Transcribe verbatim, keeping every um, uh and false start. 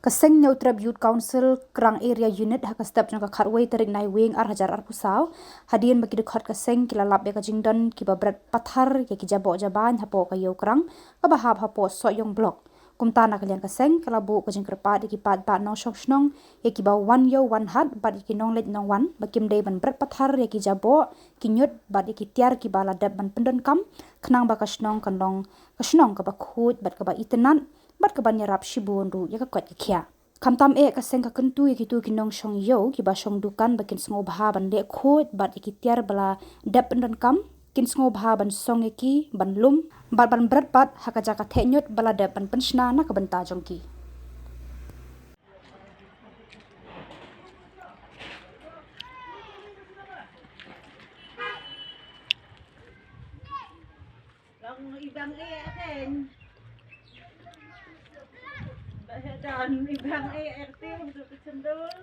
Ka seng Hynñiewtrep Youth Council Krang Area Unit ha ka step jong ka khatwei tarik Naiwieng ar hajar arphew saw, hadien ba ki dkhot ka seng ki la lap ïa ka jingdon kiba bret pathar ïa ki jaboh jabain hapoh ka Ïew Krang kaba hap hapoh Sohiong Block. Kumta na ka liang ka seng ka la buh ka jingkyrpad ïa ki paidbah nongshong shnong, ïa kiba wan ïew wan hat bad ïa ki nongleit nongwan ba kim dei ban bret pathar ïa ki jaboh, ki ñiut bad ïa ki tiar kiba la dep ban pyndonkam, khnang ba ka shnong kan long ka shnong kaba khuid bad kaba itynnad bad kaban ïarap shibun ruh ïa ka koit ka khiah. Khamtam eh ka seng ka kyntu ïa kito ki nongshong ïew kiba shong dukan ba kin sngewbha ban leh khuid bad ïa ki tiar ba la dep pyndonkam, kin sngewbha ban song ïa ki, ban lum bad ban bret pat ha ka jaka theh ñiut ba la dep ban pynshna na ka bynta jong ki. Long ibang eh aken. Ba hedan ibang eh aktif untuk kecendol.